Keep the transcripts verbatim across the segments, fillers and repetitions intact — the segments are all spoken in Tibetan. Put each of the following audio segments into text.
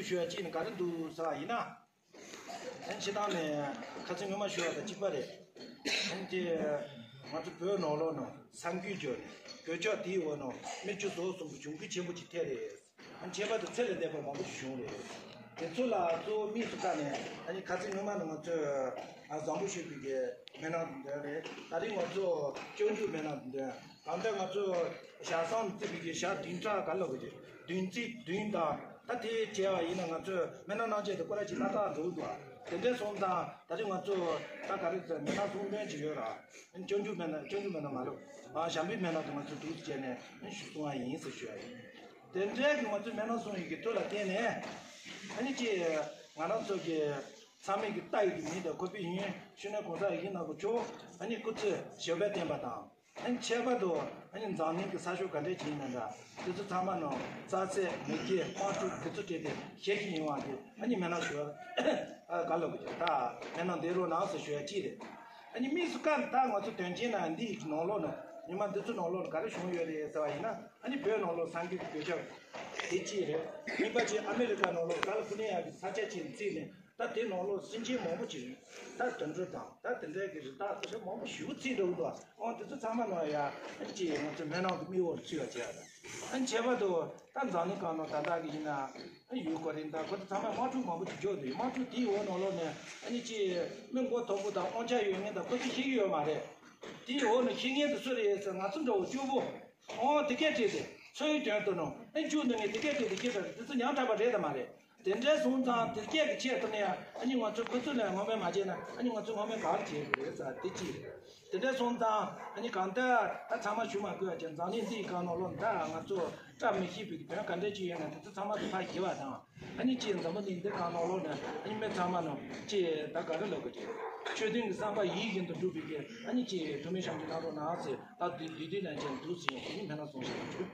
ཞུ་བ་གཅིག་ནི་ག་རེ་འདུག་ཟེར་བ་ཡིན་ན། ཨ་ནི་སྤྱིར་བཏང་ནས་ཁ་སང་སྔོན་མ་ཞུ་བ་དང་གཅིག་པ་རེད། ཨ་ནི་དེ་ང་ཚོ་བོད་ནང་ལོགས་ནང་ས་འགུལ་བརྒྱབ་ནས་གོད་ཆག་དེའི་འོག་ནང་མི་བཅུ་ཟུར་གསུམ་གྱི་གྱོང་གུད་ཆེན་པོ་ཅིག་ཐེབས་རེད། ཨ་ནི་ཁྱད་པར་དུ་ཚེ་ལས་འདས་པ་མང་པོ་ཞིག་བྱུང་རེད། དེ་ཚོ་ལ་གཙོ་བོ་དམིགས་སུ་བཀར་ནས་ཨ་ནི་ཁ་སང་སྔོན་མ་ནས་ང་ཚོས་ཨ་བཟང་པོ་ཞུས་པའི་གི་སྨན་ནང་དུ་འདོན་རེད། ད་རིང་ང་ཚོ་སྤྱོད་འཇུག་སྨན་ནང་དུ་འདོན། གང་ལྟར་ང་ཚོ་ཞག་བསམ་བརྩིས་པའི་གི་ཞག་བདུན་ཕྲག་ག་ལ་གི་བདུན་ཚིགས་བདུན་དང་ད་དེ་བྱས་པ་ཡིན་ན་ང་ཚོས་སྨན་ནང་གནང་བྱས་དེ་སྐོར་ར་ཅིག་ཏག་ཏག་འགྲོ་གི་འདུག་དེ་འདྲ་སོང་ཙང་ད་རིང་ང་ཚོ་ད་ག་རེ་ཟེར་སྨན་ནང་གསུང་འདོན་ཅིག་ཡོད་ར། སྤྱོད་འཇུག་སྨན་ནང་སྤྱོད་འཇུག་སྨན་ནང་མ་རེད། ཨ་ཞབས་བྲོའི་སྨན་ནང་དུ་ང་ཚོ་འདུག་སེ་བྱས་ནས་ཞུ་གསུང་བ་ཡིན་ཟེར་ཞུ་བ་ཡིན། དེ་འདྲའི་གི་ང་ཚོས་སྨན་ནང་གསུང་ཡིག་གི་ཐོག་ལ་བརྟེན་ནས་ཨ་ནི་ཅི་ང་རང་ཚོ་གི་ཚང་མས་གི་ལྟ་ཡི་གི་མིང་དང་ཁོ་པའི་ཡིན་ཤུལ་ནས་གོང་ས་ཡིན་ན་གི་ཆོག་ཨ་ནི་སྐུ་ཚེ་ཞབས་པད་བརྟན་པ་དང་། ཨ་ནི་ཁྱད་པར་དུ་ཨ་ནི་འཛམ་གླིང་གི་ས་ཕྱོགས་ག་འདྲས་ཅིག་ཡིན་ན་འདྲ་དེ་ཚོ་ཚང་མ་ནང་རྩྭ་ཟས་མེ་སྐྱེས་དམག་འཁྲུག་དེ་ཚོ་སྤྲད་དེ་ཤེས་ཀྱི་ཡིན་བ་དེ་ཨ་ནི་སྨན་ནང་ཞུ་བ་ག་ལ་གི་ད་སྨན་ནང་བསྡད་རོགས་གནང་ཟེར་ཞུ་ཡ་ཅིག་རེད། ཨ་ནི་དམིགས་སུ་བཀར་ད་ང་ཚོ་དོན་རྐྱེན་ན་འདི་ཡི་ནང་ལོགས་ནང་ཉི་མ་འདི་ཚོ་ནང་ལོགས་ནང་ག་རེ་བྱུང་ཡོད་རེད་ཟེར་བ་ཡིན་ན། ཨ་ནི་བོད་ནང་ལོགས་ས་འགུལ་གྱི་གོད་ཆག་དེ་གཅིག་རེད། གཉིས་པ་ཅིག་ཨ་མེ་རི་ཀ་ནང་ལོགས་ཀ་ལི་ཧྥོ་ནི་ཡ་གི་ས་ཆ་ཅིག་བརྩིས་ནས་ད་དེ་ནང་ལོགས་སེམས་ཅན་མང་པོ་ཅིག་ད་དུད་འགྲོ་དང་ད་དེ་འདྲའི་གི་རི་དྭགས་དེ་འདྲ་མང་པོ་ཞེ་པོ་བརྩིས་འགྲོ་གི་འདུག་ཨང་དེ་ཚོ་ཚང་མ་ནང་ཡ་ཨ་ནི་ཅིག་ང་ཚོ་སྨན་ནང་གི་མིག་འོག་ལ་ཚུད་པ་བྱས་ཡ་ད། ཨ་ནི་ཁྱད་པར་དུ་ད་འཛམ་གླིང་སྒང་ནང་ད་ལྟ་གི་ཡིན་ན་ཡུལ་ཀོ་རི་ཡ་ད་ཁོ་ཚོ་ཚང་མ་དམག་འཁྲུག་མང་པོ་ཅིག་འགྱོ་འདུག་དམག་འཁྲུག་དེའི་འོག་ནང་ལོགས་ནས་ཨ་ནི་ཅིག་མི་མགོ་མཐོ་པོ་དང་དབང་ཆ་ཡོད་མཁན་དང་ཁོ་ཚོ་ཤེས་ཀྱི་ཡོད་མ་རེད། དེའི་འོག་ནས་ཤེས་མཁན་དེ་སུ་རེད་ཟེར་ང་ཚོ་འདྲ་བོ་སྐྱོ་པོ། ཨོ་དེ་སྐད་བྲིས་ཏེ་འཚོ་བའི་དོན་དུ་ནོ་ཨེ་མཇུག་ནས་ངས་དེ་སྐད་བྲིས་ཏེ་སྐད་བྲིས་ཏེ་དེ་ཚོ་ཉམ་ཐག་པ་རེད་དམ་མ་རེད། དེ་འདྲའི་སོང་ཙང་དེ་སྐད་ཀྱི་ཆེད་དུ་ནས་ཨ་ནི་ང་ཚོ་ཁོ་ཚོ་ལ་ངོ་མས་མ་བྱས་ན་ཨ་ནི་ང་ཚོ་ངོ་མས་ག་རེ་བྱེད་དགོས་རེད་ཟེར་དེ་གཅིག་རེད། དེ་འདྲའི་སོང་ཙང་ཨ་ནི་གང་ལྟར་ད་ཚང་མ་ཞུ་མ་དགོས་པ་ཅན་འཛམ་གླིང་འདིའི་སྒང་ནང་ལོགས་ད་ང་ཚོ་བཀྲ་མི་ཤིས་པའི་དོན་ག་འདྲ་ཅིག་ཡོད་ན་དེ་ཚོ་ཚང་མ་དུ་ཕར་ཞི་བ་དང་། ཨ་ནི་ཅིག་འཛམ་བུ་གླིང་འདི་སྒང་ནང་ལོགས་ནས་ཨ་ནི་མི་ཚང་མ་ནང་ཅིག་ད་ག་རེ་ལབ་དགོས་ཀྱི། ཆོས་ལྡན་གྱི་བསམ་པ་ཡིད་བཞིན་དུ་འགྲུབ་པའི་གི་ཨ་ནི་ཅིག་ཐུགས་སྨོན་ཞབས་འདེགས་གནང་རོགས་གནང་ཟེར་ད་དུས་དུས་དུས་ནས་ཅིག་འདུག་ཟེར་ཡང་ཨ་ནི་སྨོན་ལམ་གསུང་བཤད་ཞུ།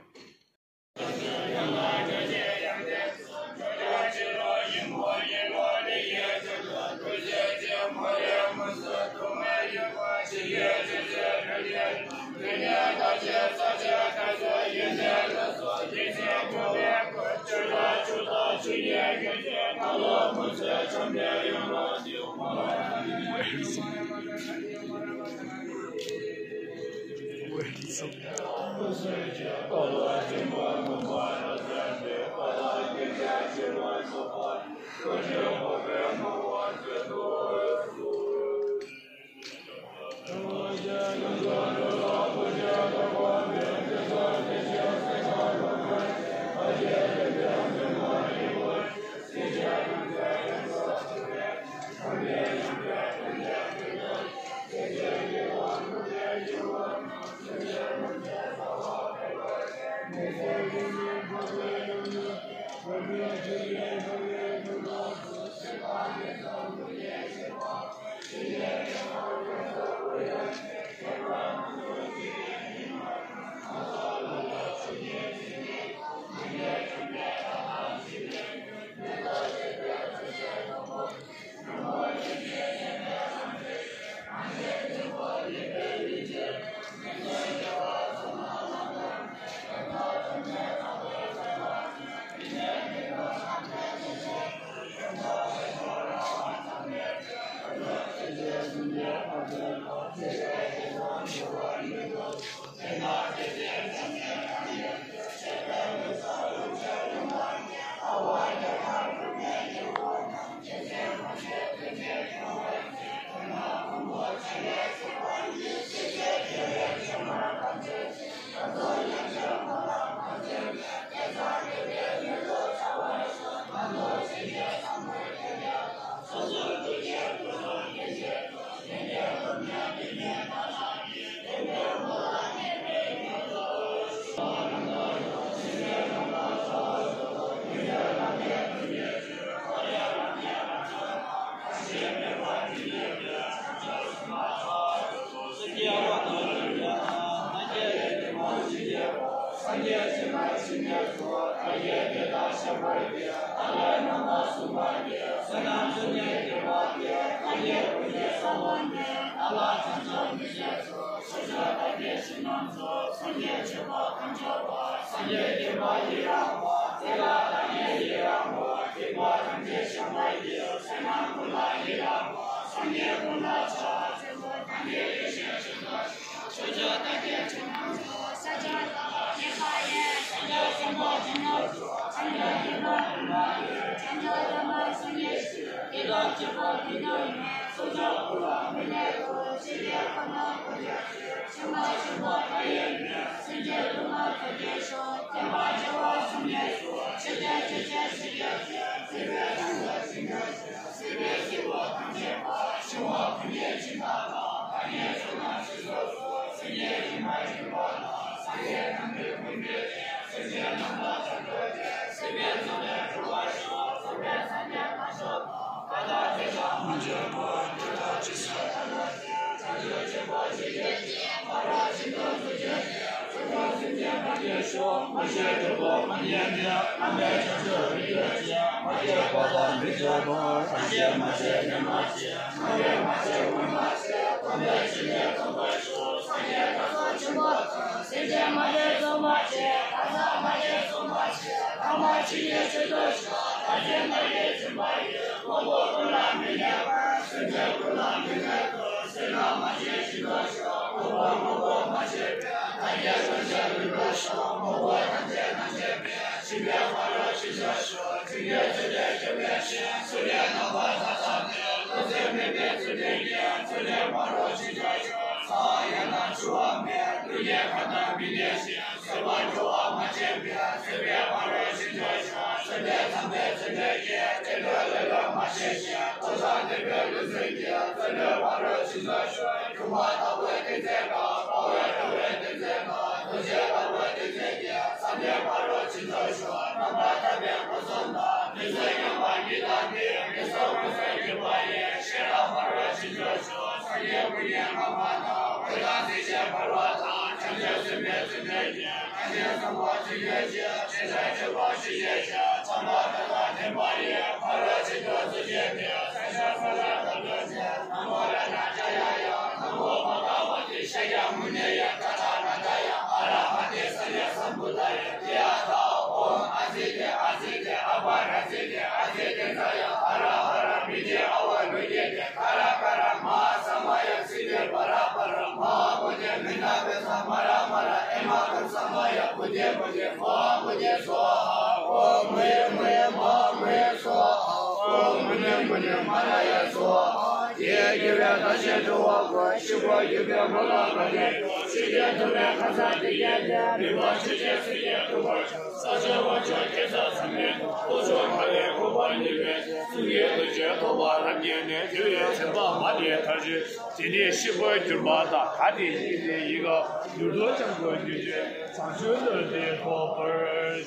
དེ་ནས་ཤི་བར་གྱུར་པ་དང་། ག་དེ་ཡིད་ནས་ཡི་ག་འགྱུར་ལྡོག་ཅན་པོ་རྒྱུ་ཅན་བྱང་ཆུབ་ལུས་འདི་ཐོབ་པར་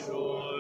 ཤོག།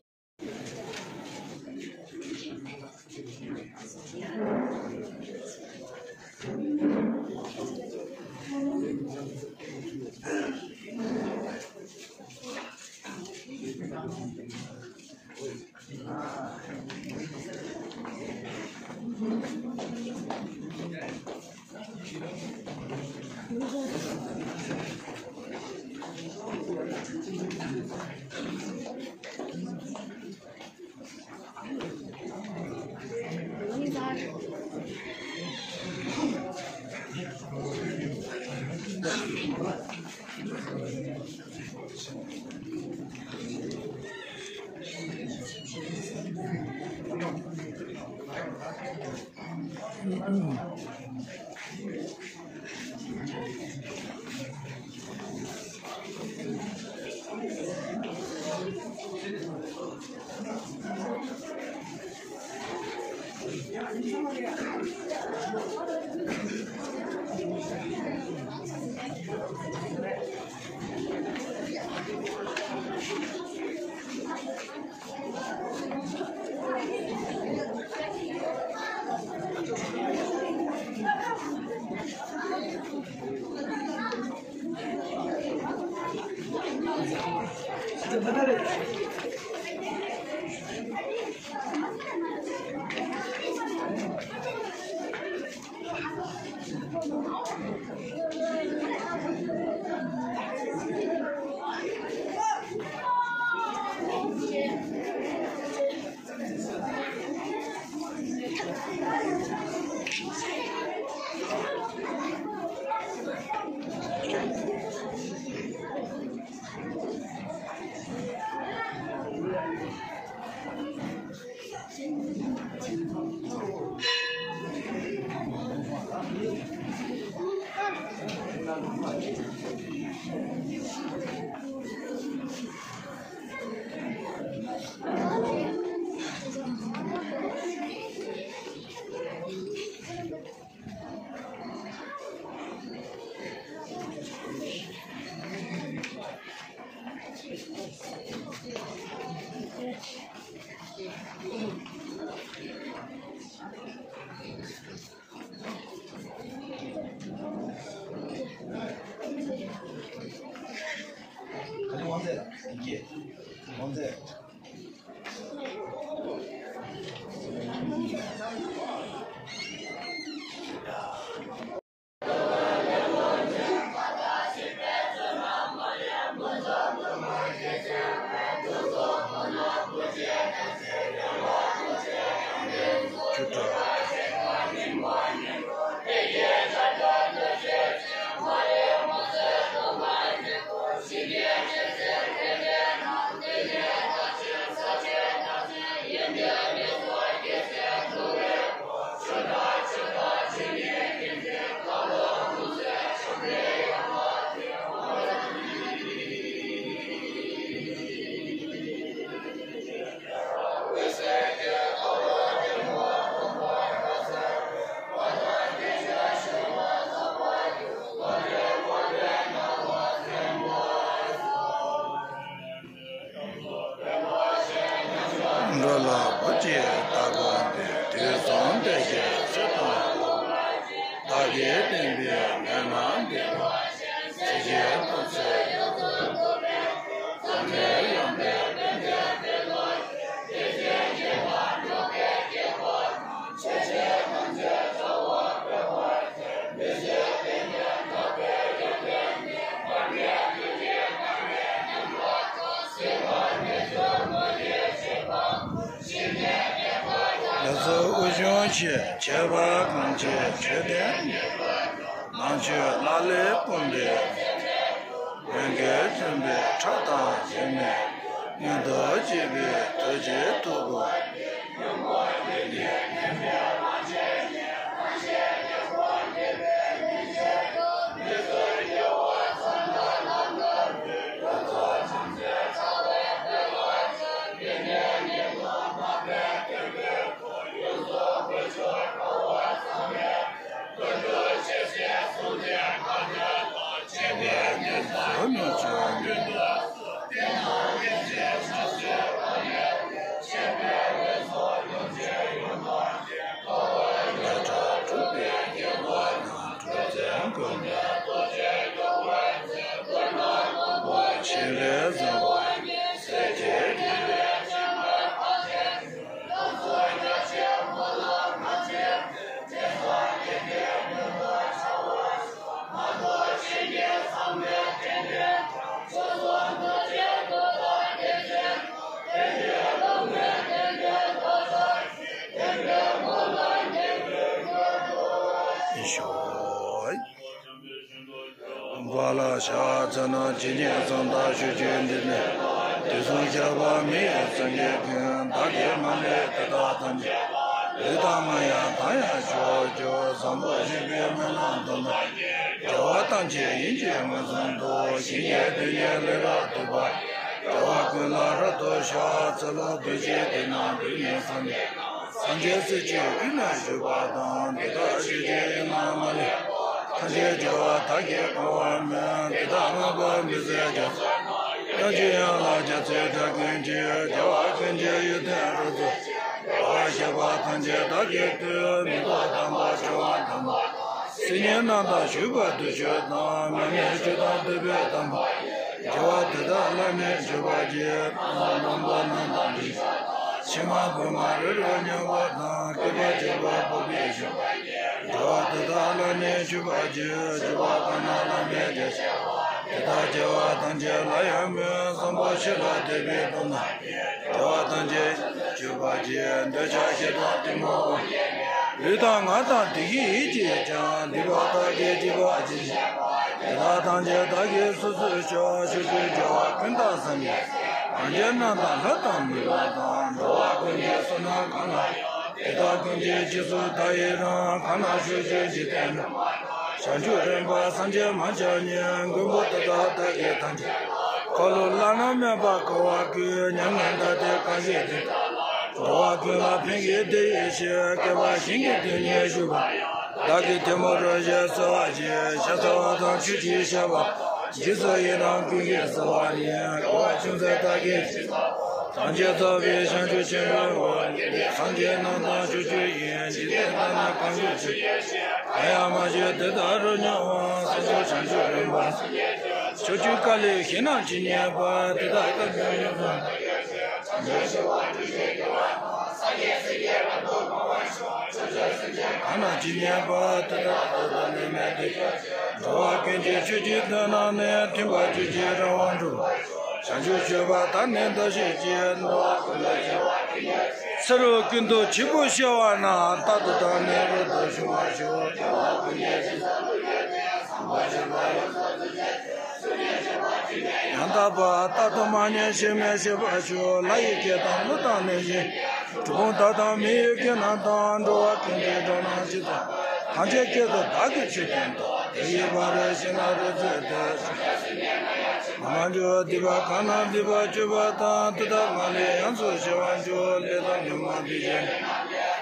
འགྲོ་ལ་བུ་གཅིག་ལྟ་དགོས་ཏེ། དུས་གསུམ་བདེ་གཤེགས་ཚུལ་དང་པོ། བདག་གིས་བསྟན་པའི་མན་ངག་འདི། ཇི་བཞིན་དུ་ཚེ་ཡོངས་སུ་རྫོགས་པའི། ཐམས་ཅད་ཡོངས་ཏེ་བརྟན་པའི་བདེ་བླག་ཏུ། དེ་བཞིན་གཤེགས་པ་འགྲོ་བའི་དཀྱིལ་འཁོར། ཆོས་བཤད་ཐམས་ཅད་བྱ་བ་སྤེལ་བར་བྱེད། མི་ཤེས་ལྡན་དགེ་འདུན་པའི་ཡོན་ཏན་ནི། མར་མེ་དུས་ཀྱི་མཐའ་མེད་མཉམ་པ་དང་། སྲིད་པ་མེ་ཆུ་མུ་སྟེགས་ཞི་བ། ཞི་གནས་བདེ་བ། རྒྱ་མཚོའི་དབུ་བྱུང་ཆེ། བྱེ་བ་གང་ཆེ་ཆོས་ལྡན་ཉན་པ་དང་། ནང་ཆོས་ལག་ལེན་སྤོང་བའི་ཚད་མེད་དུ། འོན་ཀྱང་མཐུན་པའི་ཕྲ་དང་ཞན་མེད་དུ། མངོན་རྟོགས་སྤྱོད་པའི་ཐུགས་རྗེའི་ཐུ་བོ། བ་ལ་ཕྱག་འཚལ་ལོ། ཇི་སྙེད་མཚན་དང་ཞུ་རྒྱུ་འདི་ནི། དུས་གསུམ་ཁྱབ་པ་མི་ཡི་སེང་གེ་ཀུན། བདག་གིས་མ་ལུས་དེ་དག་ཐམས་ཅད། ལུས་དང་མ་ཡིན་དང་ཡང་ཕྱོགས་བཅུ། བཟང་པོ་སྤྱོད་པའི་སྨོན་ལམ་དུ་མ། རྒྱལ་བ་ཐམས་ཅད་ཡིད་ཀྱིས་མངོན་སུམ་དུ། ཞིང་གི་རྡུལ་སྙེད་ལས་ལ་ཐུག་པ་ཡི། རྒྱལ་བ་ཀུན་ལ་ཕྲག་ཏུ་བཤགས། ཚེ་ལོ་བདུན་བཞི་དེ་ན་བདུན་ནི་བསམ་པའི། སངས་རྒྱས་སྲས་ཀྱི་དབུས་ན་བཞུགས་པ་དང་། དེ་དག་སྲས་ཀྱི་དབུས་ན་མ་ལུས་པ། ཐམས་ཅད་རྒྱལ་བ་དག་གིས་གང་བར་མོས། དེ་དག་བསྔགས་པ་མི་ཟད་རྒྱ་མཚོ་ན། དབྱངས་ཀྱི་ཡན་ལག་རྒྱ་མཚོའི་སྒྲ་ཀུན་གྱིས། རྒྱལ་བ་ཀུན་གྱི་ཡིད་དུ་འོང་སྟེ། རྒྱལ་བ་གཤེགས་པ་ཐམས་ཅད་བདག་གིས་བཏུད། མེ་ཏོག་དམ་པ་བྱུང་བ་དམ་པ། སིལ་སྙན་རྣམས་དང་བཞུགས་པ་བདུད་བཞི་དང་། མར་མེ་མཆོད་དང་བསྟོད་པའི་དམ་པ་ཡིས། རྒྱལ་བ་དེ་དག་ལ་ནི་མཆོད་པར་བགྱི། རྣམ་པར་སྣང་མཛད་རྣམས་དང་མཐུན་ཕྱག་དང་། ཕྱི་མ་བོད་མ་རི་རབ་སྙོམས་པ་དང་། བསྐལ་པ་བརྒྱ་པ་འཁོར་བའི་འབྱུང་བ་ཡི། རྒྱལ་བ་དེ་དག་ལ་ནི་མཆོད་པར་བགྱི། མཆོད་པ་གང་རྣམས་བླ་མེད་རྒྱ་ཆེ་བ། དེ་དག་རྒྱལ་བ་ཐམས་ཅད་ལ་ཡང་མོས། བསམ་པ་ཆེ་ལ་དད་པའི་སྟོབས་རྣམས་ཀྱིས། རྒྱལ་བ་ཐམས་ཅད་མཆོད་པར་བགྱི། འདོད་ཆགས་ཞེ་སྡང་གཏི་མུག་དབང་ཡོད་མེད། ལུས་དང་ངག་དང་བདེ་སྐྱིད་ཡིད་ཀྱིས་ཀྱང་། སྡིག་པ་བདག་གིས་སྒྲིབ་པ་ཇི་བཞིན་སྤངས། དེ་དག་ཐམས་ཅད་བདག་གིས་སོ་སོར་བཤགས། ཕྱོགས་བཅུའི་རྒྱལ་བ་ཀུན་བདག་སངས་རྒྱས་སྲས། སངས་རྒྱས་རྣམས་དང་ལྷ་དང་མི་འབངས་དང་། འགྲོ་བ་ཀུན་གྱི་བསོད་ནམས་གང་ལ་ཡོད། དེ་དག་ཀུན་གྱི་རྗེས་སུ་བདག་ཡི་རང་། གང་ན་བཞུགས་ཀྱང་འཇིག་རྟེན་འགྲོ་མ་གཏོགས། བྱང་ཆུབ་རིམ་པར་སངས་རྒྱས་མ་ཆགས་ཉིད། མགོན་པོ་དེ་དག་བདག་གིས་ཐམས་ཅད་བསྐོར། འཁོར་ལོ་བླ་ན་མེད་པ་བསྐོར་བ་ཀུན། མྱ་ངན་འདའ་སྟོན་གང་བཞེད་དེ་དག་ལ། འགྲོ་བ་ཀུན་ལ་ཕན་གྱི་བདེ་བའི་ཕྱིར། བསྐལ་པ་ཞིང་གི་དོན་གཉེར་ཞུ་བར་ཡང་། བདག་གིས་ཐལ་མོ་སྦྱར་ཞིང་གསོལ་བ་བྱས། ཕྱག་འཚལ་བ་དང་མཆོད་ཅིང་བཤགས་པ། རྗེས་སུ་ཡི་རང་ཀུན་གྱིས་གསོལ་བ་ནི། དགེ་བ་ཅུང་ཟད་བདག་གིས་ཐམས་ཅད་རྫོགས་པའི་བྱང་ཆུབ་ཆེན་པོའི་འོད། སངས་རྒྱས་རྣམས་དང་ཕྱོགས་བཅུའི་དབྱིངས། འཇིག་རྟེན་དག་ན་གང་བཞུགས་ཚུལ། གང་ཡང་མ་བྱོན་དེ་དག་རོ་མྱོང་བ། སངས་རྒྱས་བྱང་ཆུབ་རིམ་པ། ཕྱོགས་བཅུའི་བཀའ་ལས་གཞན་རྣམས་ཇི་སྙེད་པ། དེ་དག་བསྐལ་པའི་ཡུལ་དུ། གང་རྣམས་ཇི་སྙེད་པ། དེ་དག་ཐོབ་ཏུ་ནི་མེད་དེ། འགྲོ་བ་ཀུན་གྱི་ཆོས་ཀྱི་དོན་རྣམས་ནི། མཐུན་པར་གྱུར་ཅིང་རིང་བར་འགྲོ། བྱང་ཆུབ་སྤྱོད་པ་དག་ནི་བདག་བཞེད་ཅིང་། འགྲོ་བ་ཀུན་ལ་སྤྱོད་པ་ཀུན་ཀྱང་། ཚེ་རབས་ཀུན་ཏུ་བྱེད་པོ་སྐྱེ་བ་ན། རྟག་ཏུ་བདག་ནི་རབ་ཏུ་བྱུང་བར་ཤོག། ཡང་དག་པར་རྟག་ཏུ་མ་ཉམས་ཤིང་མི་ཤིགས་པར་ཤོག། ལྷ་ཡི་སྐད་དང་ཀླུ་དང་གནོད་སྦྱིན། གྲུལ་བུམ་དག་དང་མི་ཡི་སྐད་རྣམས་དང་། འགྲོ་བ་ཀུན་གྱི་སྒྲ་རྣམས་ཇི་ཙམ། ཐམས་ཅད་སྐད་དུ་བདག་གིས་ཆོས་བསྟན་ཏོ། དེ་ཡི་བར་དུ་གཞན་ལ་རབ་ཚུལ་ཏེ། ང་མ་འགྱུར་བ་སྡིག་པ་གང་རྣམས་སྡིག་པར་གྱུར་པ་དང་། དེ་དག་མ་ལུས་ཡོངས་སུ་ཞི་བར་འགྱུར། ལས་དང་ཉོན་མོངས་སྡིག་བཤགས་ནས།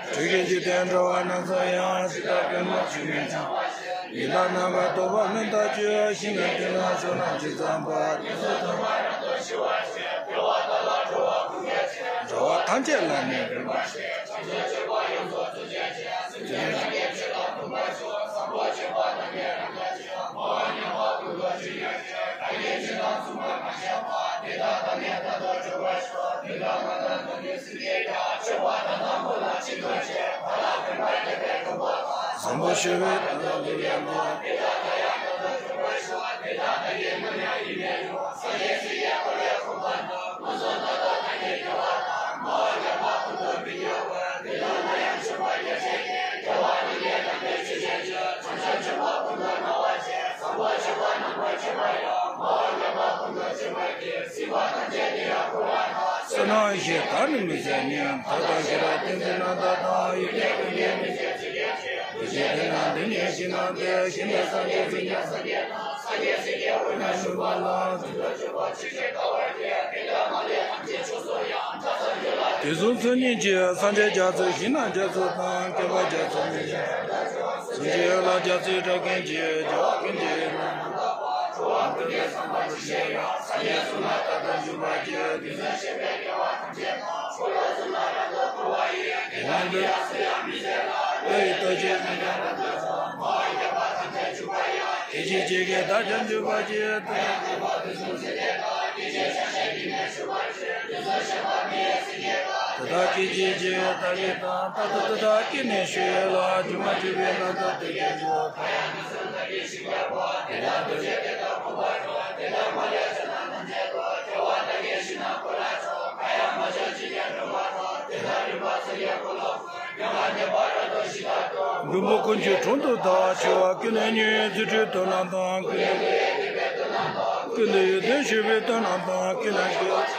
འགྲོ་ཀུན་འཇིག་རྟེན་འགྲོ་བ་རྣམས་སུ་ཡང་། ཇི་ལྟར་པདྨོ་ཆུ་སྐྱོང་བྱེད་པ་བཞིན། ཡི་དྭགས་རྣམ་པར་རྟོག་པ་མི་རྟག་སྤྱོད། ཞིང་རྣམས་དེ་ན་ཕྱོགས་རྣམས་ཇི་ཙམ་པར། དེ་ཚུར་མཐོང་བ་རབ་ཏུ་ཞི་བར་བྱེད། འགྲོ་བ་དག་ལ་འགྲོ་བ་ཀུན་གྱི་ཕྱིར། འགྲོ་བ་ཐམས་ཅད་ལ་ནི་རིམ་པར་བཤད། བྱང་ཆུབ་སྤྱོད་པ་ཡོངས་སུ་རྫོགས་པའི་ཕྱིར། སེམས་ཅན་ཐམས་ཅད་ཆོས་དང་མཐུན་པར་སྤྱོད། བཟང་པོ་སྤྱོད་པ་ཐམས་ཅད་རབ་ཏུ་བྱེད། མ་འོངས་ཉམས་པ་ཀུན་ཏུ་སྤྱོད་པའི་ཕྱིར། བདག་གིས་ཇི་ལྟར་གསུངས་པ་མ་ཆག་པར། དེ་དག་བདག་ནི་རྟག་ཏུ་སྒྲུབ་པར་ཤོག། དེ་དག་མ་དག་ནོར་ཉིད་སྲིད་པའི་བདག། སྤྱོད་པ་དག་དང་པོ་ལ་ཅི་འདོད་བྱེད། བདག་ལ་ཕན་པར་འདོད་པས་བསྒོམ་པ་དང་། བཟང་པོ་སྤྱོད་པའི་དོན་དུ་ཡང་དག། དེ་དག་ལ་ཡང་རྟག་ཏུ་སྒྲུབ་པར་ཤོག། དེ་དག་བདག་གིས་ནམ་ཡང་ཡིད་མི་རུང་། སངས་རྒྱས་སྲས་ཀྱིས་བསྐོར་བའི་གོ་འཕང་དང་། མངོན་སུམ་རྟག་ཏུ་བདག་གིས་རྒྱལ་བ་དང་། མ་འོངས་ཉམས་པ་ཀུན་ཏུ་མི་སྐྱོ་བར། དེ་དག་ལ་ཡང་སྤྱོད་པ་རྒྱ་ཆེ་སྟེ། རྒྱལ་བ་རྣམས་ཀྱིས་དམ་པའི་ཆོས་བྱེད་ཕྱིར། བྱང་ཆུབ་སྤྱོད་པ་ཀུན་ཏུ་སྨོན་པར་བྱེད། བཟང་པོ་སྤྱོད་པ་རྣམ་པར་སྤྱོད་པ་ཡང་། མ་འོངས་ཉམས་པ་ཀུན་ཏུ་སྤྱོད་པའི་ཕྱིར། སྲིད་པ་ཐམས་ཅད་དེ་ཡང་འཁོར་བ་དང་། བསོད་ནམས་ཞེས་བཏགས་ནི་མི་ཟད་ཉིད། ཐབས་དང་ཤེས་རབ་ཏིང་འཛིན་རྣམ་དག་དང་། ཡོན་ཏན་ཀུན་གྱི་མི་ཟད་ཚིག་གི་ཕྱིར། འདུ་བྱེད་དེ་རྣམས་འདི་ཉིད་ཞིག་ན་སྟེ། ཞིག་ནས་སངས་རྒྱས་ཚིག་ཀྱང་སངས་རྒྱས་དང་། སངས་རྒྱས་ཚིག་གི་དབུས་ན་བཞུགས་པ་ལ། མཐུ་སྟོབས་ཆེན་པོ་ཆོས་ཀྱི་དཔལ་བར་བསྟོད། དེ་དག་མ་ལུས་ཐམས་ཅད་ཕྱོགས་སུ་ཡང་། མཐའ་ཙམ་ཡོད་ལ་དེ་གསུང་ཚུལ་གཉིས་ཀྱིས། སངས་རྒྱས་རྒྱ་མཚོ་ཞིང་རྣམས་རྒྱ་མཚོ་དང་། བསྐལ་པ་རྒྱ་མཚོ་མི་ཆེན་རབ་ཏུ་འཕྱུར། གསུང་གཅིག་ཡན་ལག་རྒྱ་མཚོའི་སྒྲ་ཀུན་གྱིས། རྒྱལ་བ་ཀུན་གྱི་ཡིད་ལ་ནམ་མཁའ་དབྱིངས། འགྲོ་བ་ཀུན་གྱི་བསམ་པ་ཇི་བཞིན་དབྱངས། སངས་རྒྱས་གསུང་ལ་རྟག་ཏུ་འཇུག་པར་བགྱི། དེ་ཚུལ་ཤེས་པས་དགེ་བ་ཐམས་ཅད་དང་། འཁོར་ལོ་གསུམ་ལ་རབ་ཏུ་འཁོར་བ་ཡི། དགེ་བ་འདི་ཡང་སུ་ཡང་མི་ཟད་ལ། བློ་ཡི་སྟོབས་ཀྱིས་ནམ་ཡང་རབ་ཏུ་འཇུག་མ་འོངས་བསྐལ་པ་ཐམས་ཅད་འཇུག་པ་ཡང་། སྐད་ཅིག་གཅིག་གིས་བདག་ཀྱང་འཇུག་པར་བགྱི། དེ་ཡང་དེ་བ་དེ་གསུམ་ཚིག་དེ་དག། སྐད་ཅིག་ཆ་ཤས་ཀྱིས་ནི་འཇུག་པར་བྱེད། དེ་ཚུལ་ཤེས་པ་མི་ཡི་སེང་གེ་དག། དེ་དག་སྐད་ཅིག་གཅིག་བདག་གིས་དང་། རྟག་ཏུ་དེ་དག་སྐད་ནི་ཞུ་ཡོད་ལ། སྒྱུ་མ་བྱས་པའི་རྣམ་ཐར་དེ་སྐད་འཇུག་གང་ཡང་ནི་སེམས་བདག་གིས་ཤིང་རྟ་བ། དེ་དག་འདུ་བྱེད་དེ་དག་ཕུང་པོ་འགྲོ། དེ་དག་མ་ལུས་ཕྱོགས་རྣམས་ཐམས་ཅད་དུ། རྒྱལ་བ་བདག་གིས་ཤིང་རྣམས་བཀོད་ལ་འཇུག་གང་ཡང་མ་བྱོན་ཅི་སྙེད་སྒྲོན་མ་དང་། དེ་དག་རིམ་པ་སངས་རྒྱས་ཀུན་ལ་ཕུལ། མྱ་ངན་འདས་པ་རབ་ཏུ་ཞི་བདག་ཏུ། མགོན་པོ་ཀུན་གྱི་དྲུང་དུ་བདག་བྱེད་པ། ཀུན་ནས་མྱུར་བའི་རྫུ་འཕྲུལ་སྟོབས་རྣམས་དང་། ཀུན་ནས་མགོན་པོའི་བསྟན་པའི་སྟོབས་རྣམས་དང་། ཀུན་ཏུ་ཡོན་ཏན་ཞུ་བའི་སྟོབས་རྣམས་དང་། ཀུན་ནས་དགེ་བ་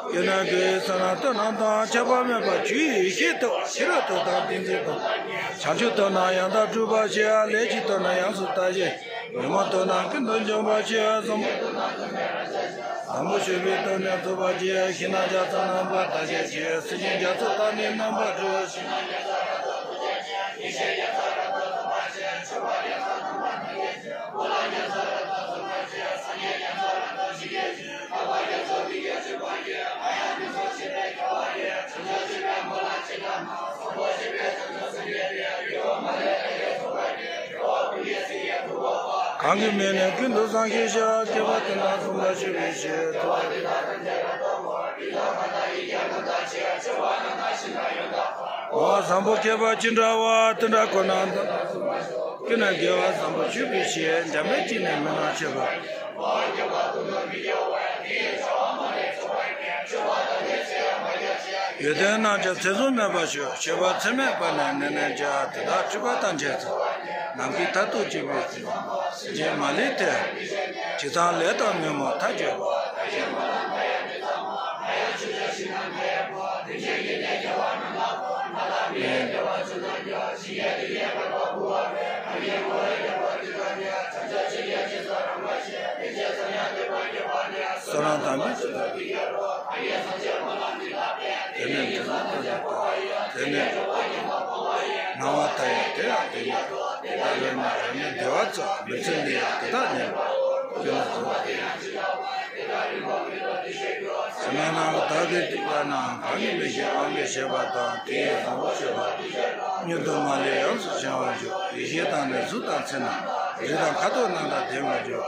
ཀུན་ནས་དགེ་བའི་བསོད་ནམས་སྟོབས་རྣམས་དང་། ཆགས་པ་མེད་པར་ཆོས་ཡེ་ཤེས་སྟོབས། ཤེས་རབ་སྟོབས་དང་ཏིང་འཛིན་སྟོབས། བྱང་ཆུབ་སྟོབས་རྣམས་ཡང་དག་སྒྲུབ་པར་བྱེད། ལས་ཀྱི་སྟོབས་རྣམས་ཡོངས་སུ་དག་བྱེད། ཉོན་མོངས་སྟོབས་རྣམས་ཀུན་ཏུ་འཇོམས་པར་བྱེད། བཟང་པོ་བཟང་པོ་སྤྱོད་པའི་སྟོབས་རྣམས་རྫོགས་པར་བྱེད། ཞིང་རྣམས་རྒྱ་མཚོ་རྣམ་པར་དག་བྱེད་ཅིང་། སེམས་ཅན་རྒྱ་མཚོ་དག་ནི་རྣམ་པར་སྒྲོལ། ཞིང་རྣམས་རྒྱ་མཚོ་རབ་ཏུ་རྫོགས་བྱེད་ཅིང་། ཡེ་ཤེས་རྒྱ་མཚོ་རབ་ཏུ་རྫོགས་པར་བྱེད། མཆོད་པ་རྒྱ་མཚོ་རྣམ་པར་དག་བྱེད་ཅིང་། སྨོན་ལམ་རྒྱ་མཚོ་རབ་ཏུ་རྫོགས་པར་བྱེད། སངས་རྒྱས་རྒྱ་མཚོ་རབ་ཏུ་ཞི་བྱེད་ཅིང་། དག་པ་རྒྱ་མཚོ་མི་སྐྱོ་སྤྱོད་པར་བགྱི། གང་ཡང་མི་ཚོར་ཤེས་པས་སྐྱོ་བ་ཡི། བྱང་ཆུབ་སྤྱོད་པའི་སྨོན་ལམ་ཇི་ལྟར་ན། བཟང་པོ་སྤྱོད་པས་བྱང་ཆུབ་སངས་རྒྱས་ཏེ། དགེ་བ་མ་ལུས་ཐམས་ཅད་རྫོགས་པར་བགྱི། འགྲོ་བ་ཀུན་གྱི་སེམས་ཀྱི་ཐུགས་ཀྱི་དཔལ། གང་གིས་མི་ནུས་ཀུན་ཏུ་བཟང་ཞིང་གཤེགས། བསྐལ་པ་ཀུན་ཏུ་མཚུངས་པར་སྤྱོད་པའི་ཕྱིར། དེ་བ་འདི་དག་ཐམས་ཅད་རབ་ཏུ་བསྔོ། ཡི་དྭགས་མ་དག་ཡིད་ཀྱང་རྣམ་དག་བྱེད། སྤྱོད་པ་རྣམ་དག་ཞིང་དག་ཡང་དག་པར། འོ་བཟང་པོ་མཁས་པ་ཅི་འདྲ་བ། དེ་འདྲ་ཀུན་ནས་ཀུན་ནས་དགེ་བ་བཟང་པོ་སྤྱོད་པའི་ཕྱིར། འཇམ་དཔལ་གྱིས་ནི་མི་སྣང་སྤྱོད་པ། མ་འོངས་བསྐལ་པ་ཀུན་ཏུ་མི་སྐྱོ་བར། དེ་ཡི་བྱ་བ་མ་ལུས་རྫོགས་པར་བགྱི། སྤྱོད་པ་དང་ནི་ཚེ་ཡང་མ་ཁྱབ་ཅིང་། ཡོན་ཏན་རྣམས་ཀྱང་ཚད་བཟུང་མེད་པར་ཤོག་ཤེས་པ་ཚད་མེད་པ་ནི་ནད་ནི་བྱ། དེ་དག་འཁྲུལ་པ་ཐམས་ཅད་ཚོལ། ནམ་མཁའི་མཐར་ཐུག་གཅིག་པུའི་ཚུལ། སེམས་ཅན་མ་ལུས་དེ། ཇི་ཙམ་ལས་དང་ཉོན་མོངས་མཐའ་གཅོད་པ། བསོད་ནམས་དང་མི་བསོད་ནམས། དེ་ནས་དེ་ནས་དེ་ནས་སྣང་བ་མཐའ་ཡས་དེ་ཡང་དེ་ཉིད་དོ། དེ་དག་རེ་ན་རེ་ནས་བདེ་བ་ཚོལ། མི་ཚེ་འདི་ཡང་དེ་དག་ཉིད་དོ། དེ་ན་ཚོལ་བ་དེ་ཡང་ཇི་ལྟ་བ། དེ་དག་རིང་པོ་མི་ཐོགས་དུས་ཤེས་རྒྱུ། ཚད་མེད་རྣམས་ཀྱི་བདག་གིས་བསྡིགས་པ་རྣམས། གང་གིས་མི་ཤེས་དབང་གིས་ཤེས་པ་དང་། དེ་ཡིས་བཟང་པོ་སྤྱོད་པ་མྱུར་དུ་མ་ལུས་ཡོངས་སུ་བྱང་བར་འགྱུར། ཡེ་ཤེས་དང་ནི་གཟུགས་དང་ཚེ་རྣམས། རིགས་དང་ཁ་དོག་རྣམས་དང་ལྡན་པར་འགྱུར།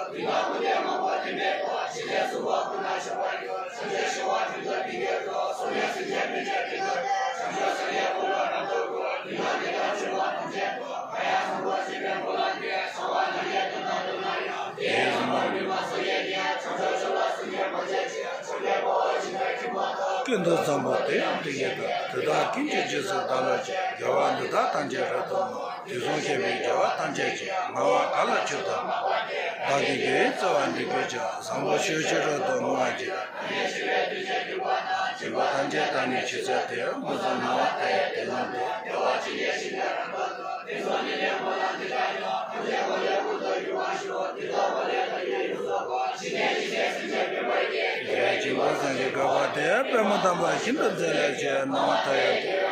ཀུན་ཏུ་བཟང་པོ་དེ་ཡང་དེ་ཉིད་དོ། དེ་དག་ཀུན་གྱི་རྗེས་སུ་བདག་སློབ་ཅིང་། དགེ་བ་འདི་དག་ཐམས་ཅད་རབ་ཏུ་བསྔོ། དུས་གསུམ་གཤེགས་པའི་རྒྱལ་བ་ཐམས་ཅད་ཀྱིས། ངལ་བ་ག་ལ་མཆིས་ཏེ་མ་པ་དེ། བདག་གིས་དགེ་བའི་རྩ་བ་འདི་བསྒྲུབ་ཀྱང་། བཟང་པོ་སྤྱོད་ཕྱིར་རབ་ཏུ་བསྔོ་བར་བགྱི། སྦྱིན་པ་ཐམས་ཅད་བདག་ནི་ཇི་སྲིད་དུ། མངོན་སུམ་སྣང་བ་མཐའ་ཡས་དེ་ཉིད་དོ། དགེ་བའི་བྱིན་རླབས་སངས་རྒྱས་གོ་འཕང་དེ། པདྨོ་དམ་པ་ཤིན་ཏུ་མཛེས་ལ་མཆིའོ། སྣང་བ་མཐའ་ཡས་དེ།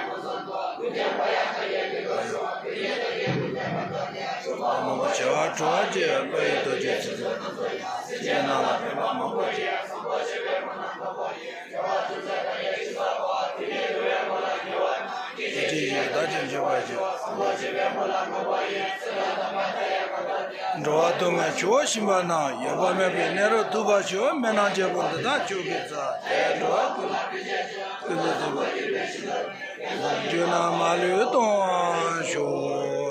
མང་པོ་བྱེ་བ་འཕྲོ་བར་བཅས། བློ་ཡི་རྡོ་རྗེ་ཚིག་རྩུབ་རྣམས་སོ་ཡང་། སེམས་ཅན་རྣམས་ལ་ཕན་པ་མང་པོ་བྱེད། བཟང་པོ་སྤྱོད་པའི་སྨོན་ལམ་མང་པོ་ཡིས། དགེ་བ་ཐམས་ཅད་བདག་གིས་ཇི་ལྟ་བ། དེ་ནས་འགྲོ་བའི་མགོན་ལ་མཁས་པ་རྣམས། སྐད་ཅིག་གིས་བདག་ཀྱང་འཇུག་པར་བྱེད། བཟང་པོ་སྤྱོད་པའི་སྨོན་ལམ་མང་པོ་ཡིས། ཚེ་རབས་དང་མ་མཐའ་ཡས་གོ་འཕང་དེ། འགྲོ་བ་སྡུག་བསྔལ་ཆུ་བོར་ཕྱིན་པ་རྣམས། ཡོད་པ་མེད་པའི་གནས་རབ་ཐོབ་པར་ཤོག་སྨན་རྣམས་བརྗེ་པོ་འདི་དག་མཆོག་གི་རྩ། དེས་འགྲོ་བ་ཀུན་ལ་ཕན་བྱེད་ཅིང་། ཀུན་ཏུ་བདེ་བ་ཡིད་བཞིན་དུ། རྒྱུད་རྣམས་མ་ལུས་གཏོང་བར་ཤོག